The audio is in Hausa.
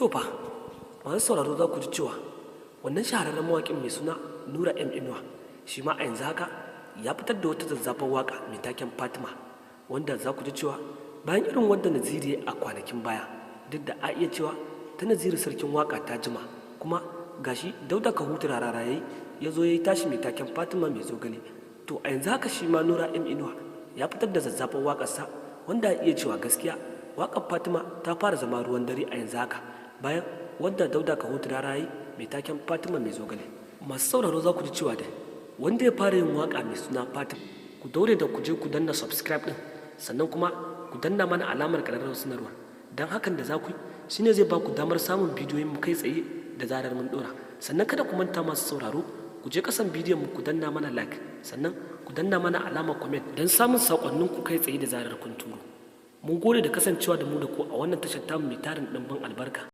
To fa, masu sauraro, za ku ji cewa wannan shahararren mawaƙin mai suna Nura M Inuwa shi ma a yanzu haka ya fitar da wata zazzafan waƙa mai taken Fatima, wanda za ku ji cewa bayan irin wanda Naziru ya a kwanakin baya, duk da a iya cewa ta Naziru Sarkin Waƙa ta jima, kuma gashi Dauda Kahutu Rarara ya zo ya yi tashi mai taken Fatima Mai Zogale. To, a yanzu haka shi ma Nura M Inuwa ya fitar da zazzafan waƙarsa, wanda a iya cewa gaskiya waƙar Fatima ta fara zama ruwan dare a yanzu haka bayan wadda Dauda Kahutu Rarara yi mai taken Fatima Mai Zogale. Masu sauraro, za ku ji cewa da wanda ya fara yin waka mai suna Fatima, ku daure da ku je ku danna subscribe din, sannan kuma ku danna mana alamar ƙararrawar sanarwa, don hakan da za ku yi shine zai ba ku damar samun bidiyoyin mu kai tsaye da zarar mun dora. Sannan kada ku manta, masu sauraro, ku je kasan bidiyon mu ku danna mana like, sannan ku danna mana alamar comment don samun sakonnin ku kai tsaye da zarar kun turo. Mun gode da kasancewa da mu da ku a wannan tashar tamu mai tarin ɗimbin albarka.